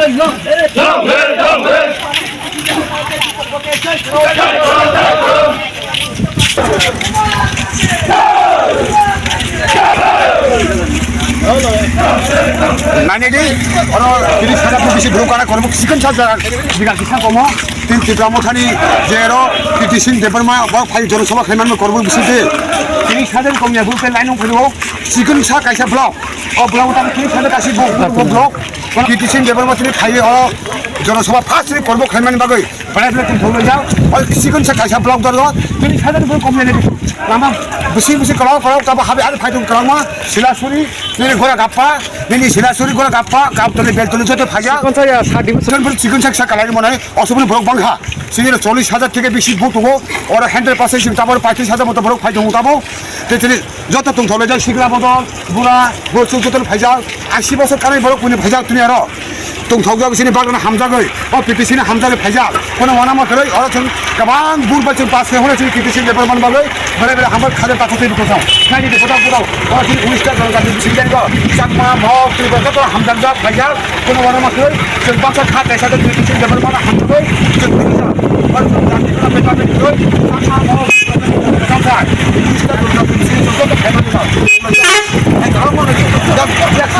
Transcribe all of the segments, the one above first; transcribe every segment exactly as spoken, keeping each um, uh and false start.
Nani di, oro tini sana pun bisi buruk kana kormo sikon saja biga kisa komo. Tin Tipra Mothani je oro Kriti Singh Debbarma bo phai jono sabha khaiman kormo bisi de. Tini saja komya buruk lain phaibo sikon sa kaisa block. O block ta tini saja kasi bo block. Kriti Singh Debbarma tini phai o jono sabha first ni kormo khaiman bagwi. Belai belai tongthok laijak. O sikon sa kaisa block doro. Tini saja bo komya ni lama bisi bisi kolok kolok tabo habe ari phai tong kolokma. Silasuri, nini gora gappa, nini Silasuri gora gappa, Gaptoli Beltoli joto phaijak. Sikon sa ya, sa division. Sikon sa, sa kalai mone, osubuni borok bangha. Sini chollish hajar theke bisi vote tongo. Oro hundred percent sing tabor paitris hajar moto borok phai tongo tabo. Te tini joto tongthok laijak, sikla bodol, bura, borsuk joto phaijak. Ashi bosor kanai borok kuni phaijak tini aro. Tongthokjak sini bagwi hamjagwi, o P T C ni hamjagwi phaijak. Kono wanama kwrwi, oro chwng kwbang bul bai chwng pass khai hwnwi chwng P T C ni paper man bagwi, bere bere hambai khaja ta khotwi bwkha sa. Naidi bwkha bwkha, oro chwng unis ta jona jati bising jani go. Chakma, Mok, Tripura joto hamjakjak phaijak. Kono wanama kwrwi, chwng baksa kha kaisa ta P T C ni paper man hamjagwi, chwng P T C ni paper man kwrwi, Chakma, Mok, Tripura joto hamjagwi.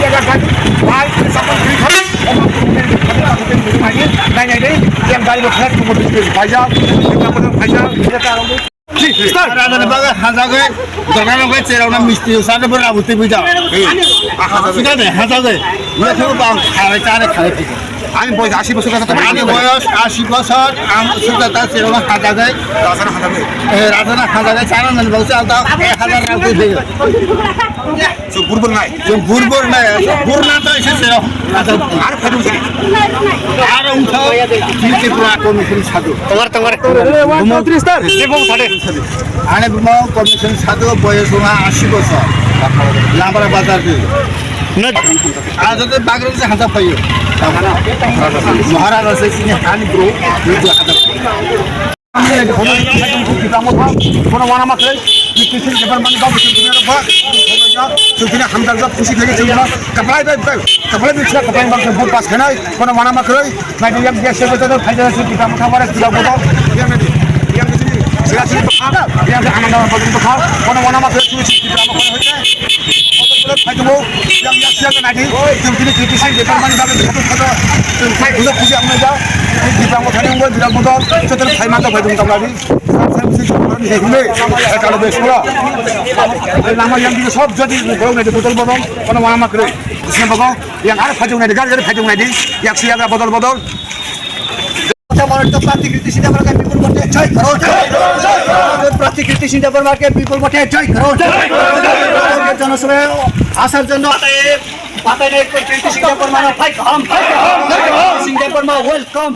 Raja ni bagwi hajagwi, dogan rok bai cherok na misti sana bera buti buja. Sida de hajagwi. Ye thuru bang khare khare khare. Ani boyos ashi bosor kasa. Ani boyos ashi bosor, ang sudah ta cherok na hajagwi. Raja na hajagwi. Eh, raja na hajagwi, sana nan bang sa ta ek hajar rang tu de. So burbur nai. Chwng burbur nai, burna to ise se. Ar phadung sa. Ar ungtho, Tripura commission sadu. Tongar, tongar. One, two, three, start. Ani bumo commission sadu, boyos wngkha ashi bosor. Lamara bazar di. Ajo te bagre se hata payo. Maharaja se sini hani bro, ni hata. Kono wana makhai, P T C ni department ba, P T C ni ba, chukina hamdar jab khushi theke chukina, kaplai bai bai, kaplai bai chukina, kaplai bai vote pass khanai, kono wana makhai, nai yang dia sebe tado, phai jana sebe kita mutha wara kita bodo, yang ni, yang ni sini, sila sini bekha, yang ni ananda bodo bekha, kono wana makhai, sini sini kita makhai hoite. Phai tongo, yang yak siya nadi, yang tini P T C ni department ni bagwi khato khato, yang khai bujo bujo ang naja, yang di bango thani ungoi, di bango dol, joto khai mata phai tongo tamladi. Sab sab si chokro ni hekme, ekalo besura. Lama yang di sob jadi, botol bodol, kono wana makhai. Sini bago, yang ada phai tongo nadi, gari gari phai tongo nadi, yak siya bodol bodol. মনোনীত প্রার্থী কীর্তি সিং দেববর্মাকে বিপুল ভোটে জয় করুন। প্রার্থী কীর্তি সিং দেববর্মাকে বিপুল ভোটে জয় করুন। জনসভায় আসার জন্য পাতায়, পাতায় নেই কীর্তি সিং দেববর্মা, ফাইট হম। সিং দেববর্মা, ওয়েলকাম।